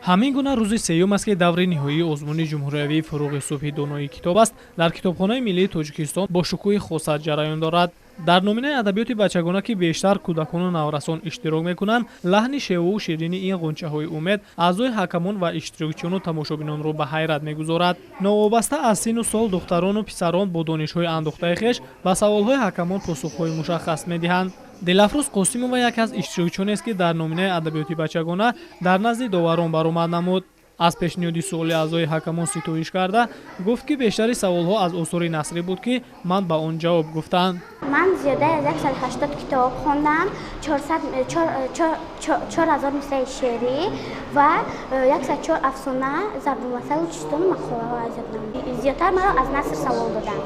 Ҳамин гуна рӯзи сеюм аст, ки даври ниҳоии озмуни ҷумҳуриявии «Фуруғи субҳи донои китоб аст» дар Китобхонаи миллии Тоҷикистон бо шукӯҳи хоса ҷараён дорад. Дар номинаи адабиёти бачагона, ки бештар кӯдакону наврасон иштирок мекунанд, лаҳни шевову ширини ин ғунчаҳои умед аъзои ҳакамон ва иштирокчиёну тамошобинонро ба ҳайрат мегузорад. Новобаста аз синну сол, духтарону писарон бо донишҳои андӯхтаи хеш ба саволҳои ҳакамон посухҳои мушаххас медиҳанд. Дилафрӯз Қосимова яке аз иштирокчионест, ки дар номинаи адабиёти бачагона дар назди доварон баромад намуд. Аз пешниҳоди суоли аъзои ҳакамон ситоиш карда гуфт, ки бештари саволҳо аз осори насрӣ буд, ки ман ба он ҷавоб гуфтам. Ман зиёда аз 180 китоб хондам, 4000 мисраи шеърӣ ва 104 афсона, зарбулмасалу чистону мақолаҳо аз ёд намудам. Зиёдтар маро аз наср савол доданд.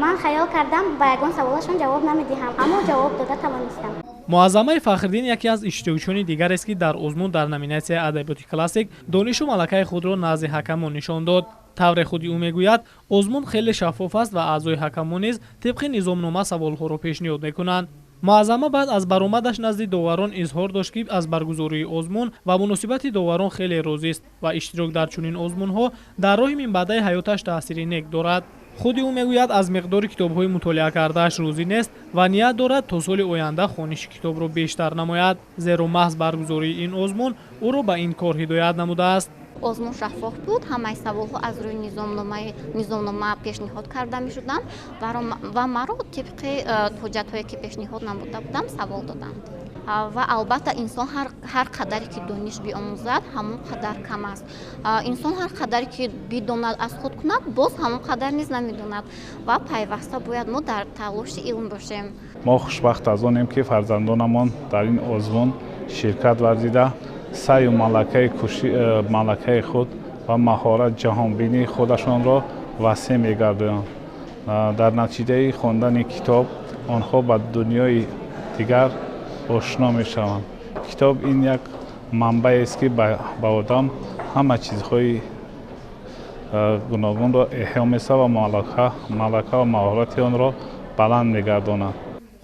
Ман хаёл кардам, ба ягон саволашон ҷавоб намедиҳам, аммо ҷавоб дода тавонистам. Муаззамаи Фахриддин яке аз иштирокчиёни дигарест, ки дар озмун дар номинатсияи адабиёти классик донишу малакаи худро назди ҳакамон нишон дод. Тавре худи ӯ мегӯяд, озмун хеле шаффоф аст ва аъзои ҳакамон низ тибқи низомнома саволҳоро пешниҳод мекунанд. Муаззама баъд аз баромадаш назди доварон изҳор дошт, ки аз баргузории озмун ва муносибати доварон хеле розист ва иштирок дар чунин озмунҳо дар роҳи минбаъдаи ҳаёташ таъсири нек дорад. Худи ӯ мегӯяд, аз миқдори китобҳои мутолиа кардааш розӣ нест ва ният дорад то соли оянда хониши китобро бештар намояд, зеро маҳз баргузории ин озмун ӯро ба ин кор ҳидоят намудааст. Озмун шаффоф буд, ҳамаи саволҳо аз рӯи низомнома пешниҳод карда мешуданд ва маро тибқи ҳуҷҷатҳое, ки пешниҳод намуда будам, савол доданд. Ва албатта, инсон ҳар қадаре ки дониш биомӯзад, ҳамон қадар кам аст. Инсон ҳар қадаре ки бидонад, аз худ кунад, боз ҳамон қадар низ намедонад ва пайваста бояд мо дар талоши илм бошем. Мо хушбахт аз онем, ки фарзандонамон дар ин озмун ширкат варзида, саъю малакаи худ ва маҳорат, ҷаҳонбинии худашонро васеъ мегардонанд. Дар натиҷаи хондани китоб онҳо ба дунёи дигар ошно мешаванд. Китоб ин як манбаест, ки ба одам ҳама чизҳои гуногунро эҳё месозад ва малака ва маҳорати онро баланд мегардонад.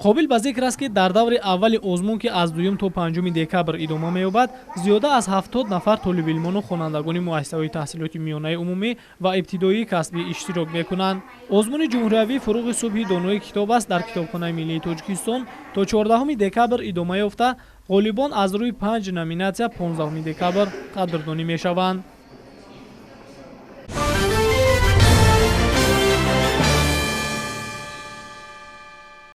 Қобил ба зикр аст, ки дар даври аввали озмун, ки аз 2 то 5 декабр идома меёбад, зиёда аз 70 нафар толибилмону хонандагони муассисаҳои таҳсилоти миёнаи умумӣ ва ибтидоии касбӣ иштирок мекунанд. Озмуни ҷумҳуриявии «Фуруғи субҳи донои китоб аст» дар Китобхонаи миллии Тоҷикистон то 14 декабр идома ёфта, ғолибон аз рӯи панҷ номинатсия 15 декабр қадрдонӣ мешаванд.